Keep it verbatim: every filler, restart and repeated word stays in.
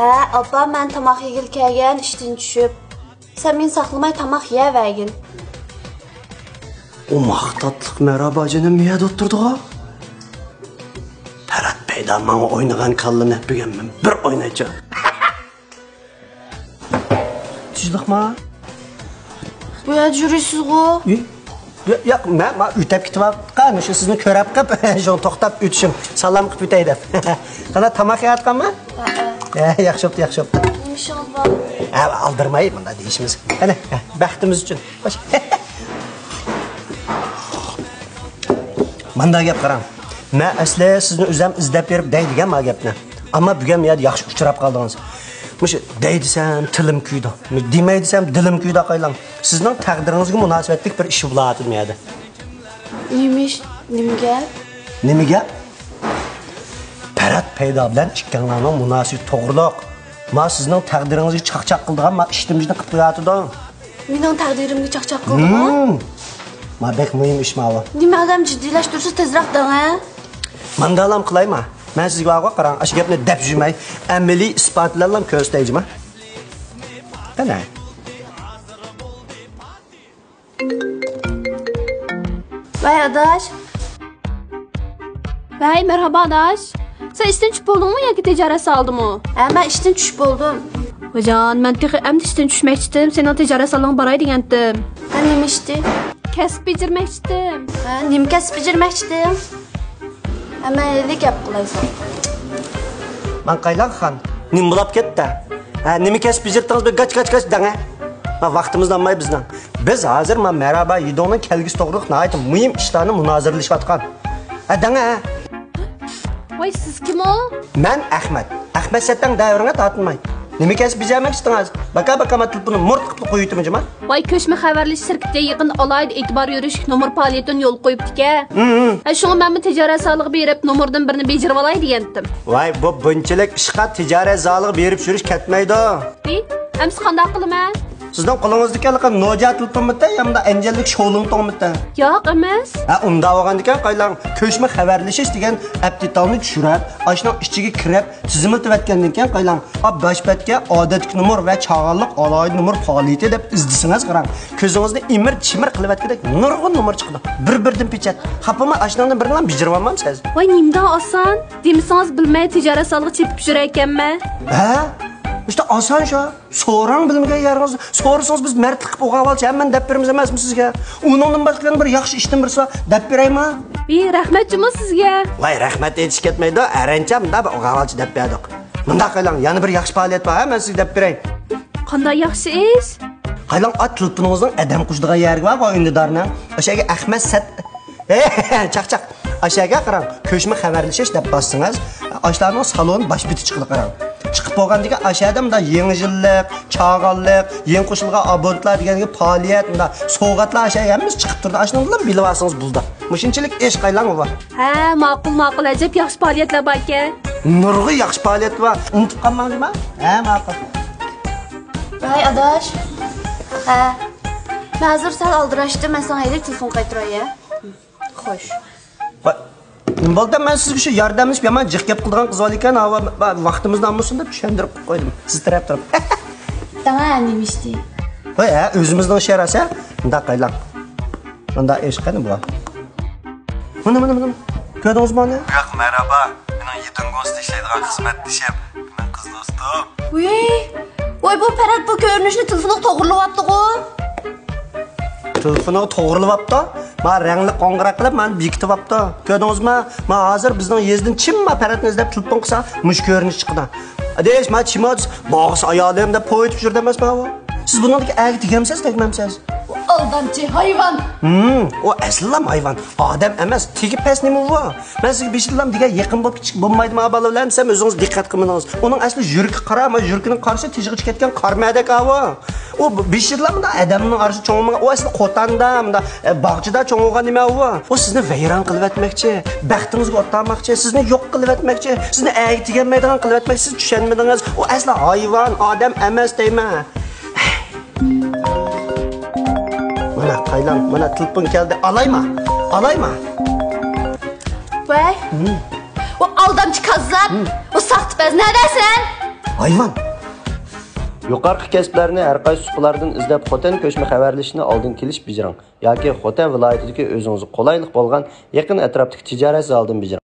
ھە، ئاپا، مەن تاماق يېگىلى كەلگەن ئىشتىن چۈشۈپ. سەن مېنى ساقلىماي تاماق يەۋەرگىن. ئوماق تاتلىق مەرھابا جېنىم يەدە ئولتۇردىغۇ. پەرھات پەيدا ماڭا ئوينىغان كاللىنى بۈگۈن مەن بىر ئوينايچۇ. تۇشلۇقما؟ بۇ يەردە يۈرىسىزغۇ؟ يو-، يوق، مەن، مەن ئۆتەپ كېتىۋاتقان، شۇ سىزنى كۆرەپ قېلىپ، شۇڭا توختاپ ئۆتۈشۈم، سالام قىلىپ ئۆتەي دەپ. قانداق، تاماق يەۋاتقانما؟ ھە، ياخشى بوپتۇ، ياخشى بوپتۇ. نېمە ئىشىڭىز بار؟ ھە، ئالدىرىماي، مۇنداق دېيىشىمىز. قېنى، ھە، بەختىمىز ئۈچۈن. خوش. مانداق گەپ قاراڭ. مەن ئەسلى سىزنى ئۆزۈم ئىزدەپ بېرىپ دەي دېگەن ما گەپنى. ئەمما بۈگۈن بۇ يەردە ياخشى ئۇچراپ قالدىڭىز. مۇشۇ دەي دېسەم تىلىم كۆيىدۇ. دېمەي دېسەم دىلىم كۆيىدۇ قايلاڭ. سىزنىڭ تەقدىرىڭىزگە مۇناسىۋەتلىك بىر ئىش بولۇۋاتىدۇ بۇ يەردە. نېمە ئىش؟ نېمە گەپ؟ نېمە گەپ؟ پەرھات پەيدا بىلەن ئىككىڭلارنىڭ مۇناسىۋىتى توغرۇلۇق. ما سىزنىڭ تەقدىرىڭىزگە چاقچاق قىلىدىغان ما ئىشتىمىزنى قىلىپ قويۇۋاتىدۇ. مېنىڭ تەقدىرىمگە چاقچاق قىلدىڭىز؟ ھىم. ما بەك مۇھىم ئىش ماۋۇ. نېمە ئادەم جىددىيلەشتۈرسە تېزراق دەڭە. ماندالام قىلايما. مەن سىزگە بارغۇ قاراڭ، ئاشۇ گەپنى دەپ يۈرمەي، ئەمەلىي ئىسپات بىلەنلا كۆرسىتەيجىما. قېنى. ۋەي ئاداش. ۋەي، مەرھابا ئاداش. سەن ئىشتىن چۈشۈپ بولدۇڭمۇ ياكى تىجارەت زالىدىمۇ؟ ھە، مەن ئىشتىن چۈشۈپ بولدۇم. ۋايجان، مەن تېخى ئەمدى ئىشتىن چۈشمەكچىدىم، سېنىڭ تىجارەت زالىڭغا باراي دېگەنتىم. ھە، نېمە ئىشتى؟ كەسىپ بېجىرمەكچىدىم. ھە، نېمە كەسىپ بېجىرمەكچىدىڭ؟ ھە، مەيلى، گەپ قىلايسەن. ماڭ قايلاڭ خان، نېمە بولاپ كەتتى؟ ھە، نېمە كەسىپ بېجىرتتىڭىز، بىر گاچ، گاچ، گاچ دەڭە. ھە، ۋاقتىمىزنى ئالماي بىزنىڭ. بىز ھازىر ما مەرھابا يىدوڭنىڭ كەلگۈسى توغرۇلۇق ناھايىتى مۇھىم ئىشلارنى مۇنازىرىلىشىۋاتقان. ھە، دەڭە، ھە. ۋاي، سىز كىم ئۇ؟ مەن ئەخمەت. ئەخمەت سەتەڭ دەۋرىڭە تارتىنماي. نېمە كەسىپ بېجەرمەكچىدىڭىز؟ باكا، باكا، ما تېلېفوننى مۇرت قىپلا قويۇۋېتىمجىما. ۋاي، كۆچمە خەۋەرلىشىش شىركىتى يېقىندا ئالاھىدە ئېتىبار يۈرۈشلۈك نومۇر پائالىيىتىنى يولغا قويۇپتىكەن. ھە، شۇڭا مەنمۇ تىجارەت زالىغا بېرىپ نومۇردىن بىرنى بېجىرىۋالاي دېگەنتىم. ۋاي، بۇ بۇنچىلىك ئىشقا تىجارەت زالىغا بېرىپ يۈرۈش كەتمەيدۇ. ئى، ئەمسە قانداق قىلىمەن؟ سىزنىڭ قولىڭىزدىكى ھېلىقى نوجا تېلېفونمىتى يا مۇنداق ئەنجانلىك شولۇڭتۇڭمىتى؟ ياق ئەمەس. ھە، ئۇنداق بولغاندىكەن قايلاڭ، كۆچمە خەۋەرلىشىش دېگەن ئەپتىتالنى چۈشۈرۈپ، ئاشۇنىڭ ئىچىگە كىرىپ، تىزىملىتىۋەتكەندىن كېيىن قايلاڭ، ئا، باش بەتكە ئادەتتىكى نومۇر ۋە چاغانلىق ئالاھىدە نومۇر پائالىيىتى دەپ ئىزدىسىڭىز قاراڭ، كۆزىڭىزنى ئىمىر-چىمىر قىلىۋەتكۈدەك نۇرغۇن نومۇر چىقىدۇ. بىر-بىردىن پېچەت. خاپىما ئاشۇنىڭدىن بىرنىلا بېجىرىۋالمامسىز؟ ۋاي، نېمىدا ئاسان؟ دېمىسىڭىز بىلمەي تىجارەت زالىغا چېپىپ يۈرەركەنمەن. ھە؟ ئىشتە ئاسان شۇ. سوراڭ بىلمىگەن يېرىڭىزنى. سورىسىڭىز بىز مەردلىك قىلىپ ئوغاۋالچى ھەممىنى دەپ بېرىمىز ئەمەسمۇ سىزگە؟ ئۇنىڭدىن باشقا يەنە بىر ياخشى ئىشتىن بىرسى بار، دەپ بېرەيما؟ ۋىي، رەھمەت جۇمۇ سىزگە. ۋاي، رەھمەت ئېيتىش كەتمەيدۇ، ئەرەنچە مۇنداق بىر ئوغاۋالچى دەپ بەردۇق. مۇنداق قىلايلىڭ، يەنە بىر ياخشى پائالىيەت بار ھە، مەن سىزگە دەپ بېرەي. قانداق ياخشى ئىش؟ قايلاڭ، ئا، تېلېفونىڭىزنىڭ ئادەم قوشىدىغان يەرگە بارغۇ ئۈندىدارنىڭ. ئاشۇ يەرگە ئەخمەت سەت، ھە، چاقچاق. ئاشۇ يەرگە قاراڭ، كۆچمە خەۋەرلىشىش دەپ باسسىڭىز، ئاشۇلارنىڭ سالون باش بېتى چىقىدۇ قاراڭ. چىقىپ بولغاندىكىن ئاشۇ يەردە مۇنداق يېڭى يىللىق، چاغانلىق، يېڭى قوشۇلغان ئابونېنتلار دېگەندىكىن پائالىيەت، مۇنداق سوۋغاتلار ئاشۇ يەرگە ھەممىسى چىقىپ تۇرىدۇ. ئاشۇنىڭ بىلەن بىلىۋالسىڭىز بولىدۇ. مۇشۇنچىلىك ئىش قايلاڭ بۇ. ھە، ماقۇل، ماقۇل، ئەجەب ياخشى پائالىيەتلەر باركەن. نۇرغۇن ياخشى پائالىيەت بار. ئۇنتۇپ قالماڭ جۇما. ھە، ماقۇل. ۋاي ئاداش. ھە. مەن ھازىر سەل ئالدىراشتىم، مەن ساڭا ھېلى تېلېفون قايتۇراي ھە. خوش. ۋاي، نېمە بولدى؟ مەن سىزگە شۇ ياردەملىشىپ يامان جىق گەپ قىلىدىغان قىز بار ئىكەن، ھاۋا، ۋاقتىمىزنى ئالمىسۇن دەپ چۈشەندۈرۈپ قويدۇم. سىز تەرەپ تۇرۇپ. دەڭە نېمە ئىشتى؟ ھوي، ھە، ئۆزىمىزنىڭ ئىشى راست ھە. مۇنداق قايلاڭ. مۇنداق ئىش قېنى بۇ؟ مانا، مانا، مانا. كۆردىڭىزمۇ ئۇنى؟ ياق، مەرھابا. مېنىڭ يېتىم گوستى ئىشلەيدىغان خىزمەتدىشىم. مېنىڭ قىز دوستۇم. ۋىي، ۋاي، بۇ پەرھات بۇ كۆرۈنۈشنى تېلېفونىغا توغرىلىۋاپتىغۇ. تېلېفونىغا توغرىلىۋاپتۇ. ما رەڭلىك قوڭغۇراق قىلىپ، مانا بېكىتىۋاپتۇ. كۆردىڭىزمۇ؟ ما ھازىر بىزنىڭ يېزىدىن چىم ما پەرھاتنى ئىزدەپ تېلېفون قىلسا، مۇشۇ كۆرۈنۈش چىقىدۇ. ئاداش، ما چىم ئادىس، ماغۇسى ئايالىم دەپ پويىتىپ يۈردى ئەمەسمۇ ئۇ؟ سىز بۇنىڭدىكى ئەگە تېگەمسىز، تەگمەمسىز؟ ئۇ ئالدامچى ھايۋان. ھىم، ئۇ ئەسلىلا ھايۋان. ئادەم ئەمەس، تېگى پەس نېمە ئۇ؟ مەن سىزگە بېشىدىنلا دېگەن يېقىن بولۇپ كېتىشكە بولمايدۇ ما بالا بىلەن، سەن ئۆزىڭىز دىققەت قىلمىدىڭىز. ئۇنىڭ ئەسلى يۈرىكى قارا، ما يۈرىكىنىڭ قارىسى تېشىغىچە كەتكەن قارا مەدەك ئاۋۇ. ئۇ بېشىدىلا مۇنداق ئادەمنىڭ ئارىسىدا چوڭ بولمىغان، ئۇ ئەسلى قوتاندا، مۇنداق، ئە، باغچىدا چوڭ بولغان نېمە ئۇ. ئۇ سىزنى ۋەيران قىلىۋەتمەكچى، بەختىڭىزگە ئوت تارماقچى، سىزنى يوق قىلىۋەتمەكچى، سىزنى ئەگە تېگەلمەيدىغان قىلىۋەتمەكچى، سىز چۈشەنمىدىڭىز. ئۇ ئەسلى ھايۋان، ئادەم ئەمەس دەيمەن. مانا قايلاڭ، مانا تېلېفون كەلدى. ئالايما؟ ئالايما؟ ۋەي. ھىم. ئۇ ئالدامچى كاززاپ، ھىم. ئۇ ساختىپەز، نەدەسەن؟ ھايۋان! يۇقىرىقى كەسىپلەرنى ھەر قايسى سۇپىلاردىن ئىزدەپ، خوتەن كۆچمە خەۋەرلىشىشنى ئالدىن كېلىش بېجىرىڭ ياكى خوتەن ۋىلايىتىدىكى ئۆزىڭىزگە قولايلىق بولغان يېقىن ئەتراپتىكى تىجارەت زالىدىن بېجىرىڭ.